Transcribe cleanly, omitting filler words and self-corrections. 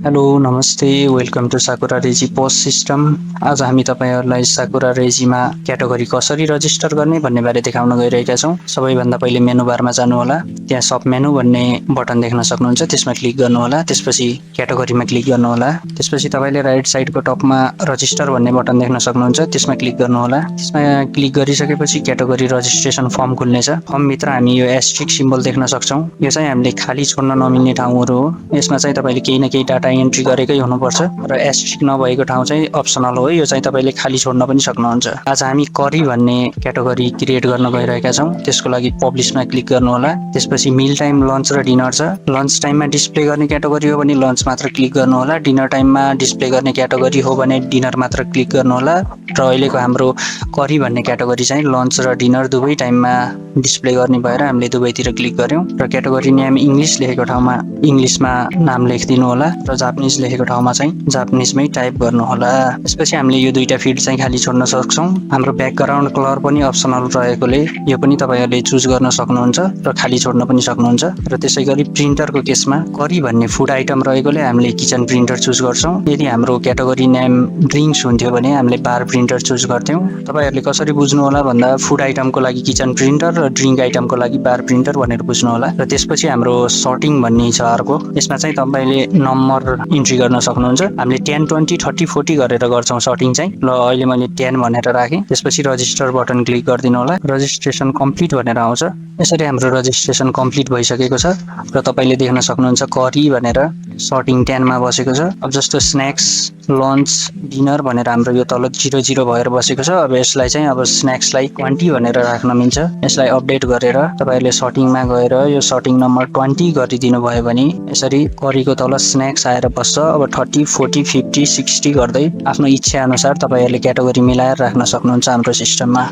Hello नमस्ते welcome to Sakura रेजी post system. आज हामी तपाईहरुलाई साकुरा रेजीमा क्याटेगोरी कसरी रजिस्टर गर्ने भन्ने बारे देखाउन गइरहेका छौं। सबैभन्दा पहिले मेनु बारमा जानु होला। त्यहाँ सब मेनु भन्ने बटन देख्न सक्नुहुन्छ, त्यसमा क्लिक गर्नु होला। त्यसपछि क्याटेगोरीमा क्लिक गर्नु होला। त्यसपछि तपाईले राइट साइडको टपमा रजिस्टर भन्ने बटन देख्न सक्नुहुन्छ, त्यसमा क्लिक गर्नु होला। त्यसमा क्लिक गरिसकेपछि क्याटेगोरी रजिस्ट्रेसन फर्म खुल्नेछ। फर्म भित्र हामी यो एस्ट्रिक सिम्बल देख्न सक्छौं। यो चाहिँ हामीले खाली छोड्न नमिल्ने ठाउँहरु हो। यसमा चाहिँ तपाईले केही न केही डाटा एन्ट्री गरेकै हुनुपर्छ र एस्ट्रिक नभएको ठाउँ चाहिँ अप्सनल हो। यो चाहिँ तपाईले खाली छोड्न पनि सक्नुहुन्छ। आज हामी करी भन्ने क्याटेगोरी क्रिएट गर्न गइरहेका छौं। त्यसको लागि पब्लिशमा क्लिक गर्नु होला। त्यसपछि मिल टाइम, लन्च र डिनर छ। लन्च टाइममा डिस्प्ले गर्ने क्याटेगोरी हो भने लन्च मात्र क्लिक गर्नु होला। डिनर टाइममा डिस्प्ले गर्ने क्याटेगोरी हो भने डिनर मात्र क्लिक गर्नु होला। र अहिलेको हाम्रो करी भन्ने क्याटेगोरी चाहिँ लन्च र डिनर दुवै टाइममा डिस्प्ले गर्ने भएर हामीले दुवैतिर क्लिक गर्यौं र क्याटेगोरी नेम इंग्लिश लेखेको ठाउँमा इंग्लिशमा नाम लेखिदिनु होला र जापानिज लेखेको ठाउँमा चाहिँ जापानिजमै टाइप गर्नु होला। त्यसपछि हामीले यो दुईटा फिल्ड चाहिँ खाली छोड्न सक्छौं। हाम्रो ब्याकग्राउन्ड कलर पनि अप्सनल रहेकोले यो पनि तपाईहरुले चुज गर्न सक्नुहुन्छ र खाली छोड्न पनि सक्नुहुन्छ। र त्यसैगरी प्रिन्टरको केसमा करी भन्ने फुड आइटम रहेकोले हामीले किचन प्रिन्टर चुज गर्छौं। यदि हाम्रो क्याटेगोरी नेम ड्रिंक्स हुन्थ्यो भने हामीले बार प्रिन्टर चुज गर्थ्यौं। तपाईहरुले कसरी बुझ्नु होला भन्दा फुड आइटमको लागि किचन प्रिन्टर र ड्रिंक आइटमको लागि बार प्रिन्टर भनेर बुझ्नु होला। र त्यसपछि हाम्रो सर्टिङ भन्ने छ अर्को। यसमा चाहिँ तपाईले नम्बर इन्ट्री गर्न सक्नुहुन्छ। हामीले 10 20 30 40 गरेर गर्छौं सर्टिङ चाहिँ। ल अहिले मैले 10 भनेर राखे। त्यसपछि रजिस्टर बटन क्लिक गरिदिनु होला। रजिस्ट्रेसन कम्प्लिट भनेर आउँछ। यसरी हाम्रो रजिस्ट्रेसन कम्प्लिट भइसकेको छ र तपाईले देख्न सक्नुहुन्छ करी भनेर सर्टिङ 10 मा बसेको छ। अब जस्तो स्न्याक्स, लन्च, डिनर भनेर हाम्रो यो तल 00 भएर बसेको छ। अब यसलाई चाहिँ अब स्न्याक्सलाई 20 भनेर राख्न मिल्छ। यसलाई अपडेट गरेर तपाईहरुले सर्टिङमा गएर यो सर्टिङ नम्बर 20 गरिदिनु भयो भने यसरी करीको तल स्न्याक्स आएर बस्छ। अब 30 40 50 60 गर्दै आफ्नो इच्छा अनुसार तपाईहरुले क्याटेगोरी मिलाएर राख्न सक्नुहुन्छ हाम्रो सिस्टममा।